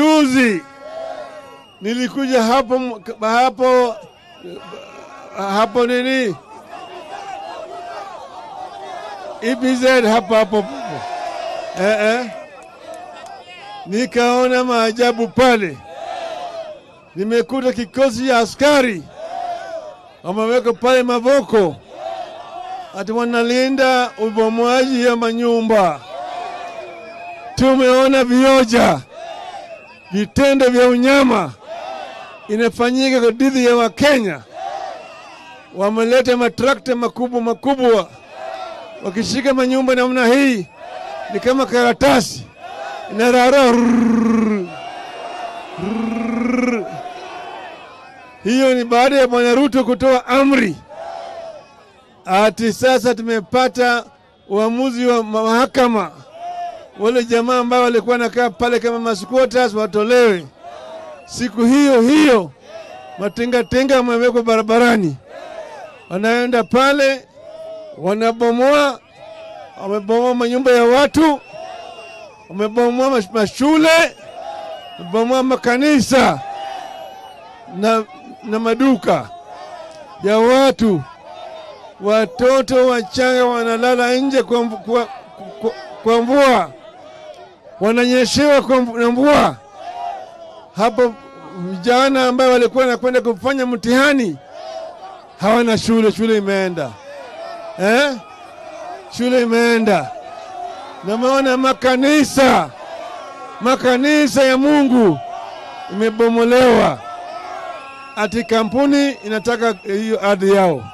Juzi nilikuja hapo hapo hapo nini EPZ hapo hapo nikaona maajabu pale. Nimekuta kikosi ya askari wameweka pale Mavoko, ati wanalinda ubomoaji ya manyumba. Tumeona vioja, vitendo vya unyama inafanyika kwa dhidi ya Wakenya. Wameleta matrakta makubwa makubwa, wakishika manyumba namna hii ni kama karatasi inarara. Hiyo ni baada ya Bwana Ruto kutoa amri ati sasa tumepata uamuzi wa mahakama, wale jamaa ambao walikuwa nakaa pale kama masquatters watolewe. Siku hiyo hiyo matingatinga wamewekwa barabarani, wanaenda pale wanabomoa, wamebomoa manyumba ya watu, wamebomoa mashule, wamebomoa makanisa na maduka ya watu. Watoto wachanga wanalala nje kwa mvua, wananyeshewa na mvua. Hapo vijana ambao walikuwa wanakwenda kufanya mtihani hawana shule, shule imeenda, shule imeenda. Nameona makanisa ya Mungu imebomolewa, ati kampuni inataka hiyo ardhi yao.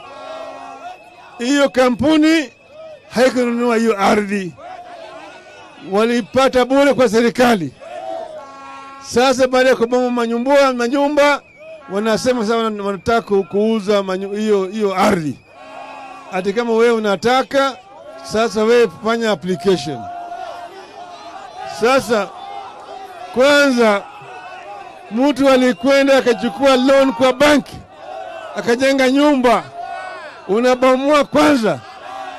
Hiyo kampuni haikununua hiyo ardhi, walipata bure kwa serikali. Sasa baada ya kubomoa manyumba, wanasema sasa wanataka kuuza hiyo ardhi. Ati kama wewe unataka, sasa wewe fanya application. Sasa kwanza mtu alikwenda akachukua loan kwa banki akajenga nyumba, unabomoa kwanza,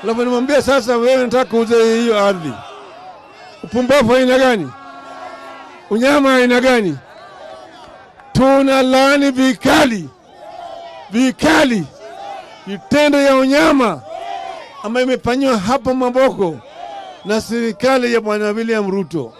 alafu nimwambia sasa wewe unataka kuuza hiyo ardhi. Upumbavu aina gani? Unyama aina gani? Tunalaani vikali vikali vitendo ya unyama ambayo imefanywa hapo Mavoko na serikali ya Bwana William Ruto.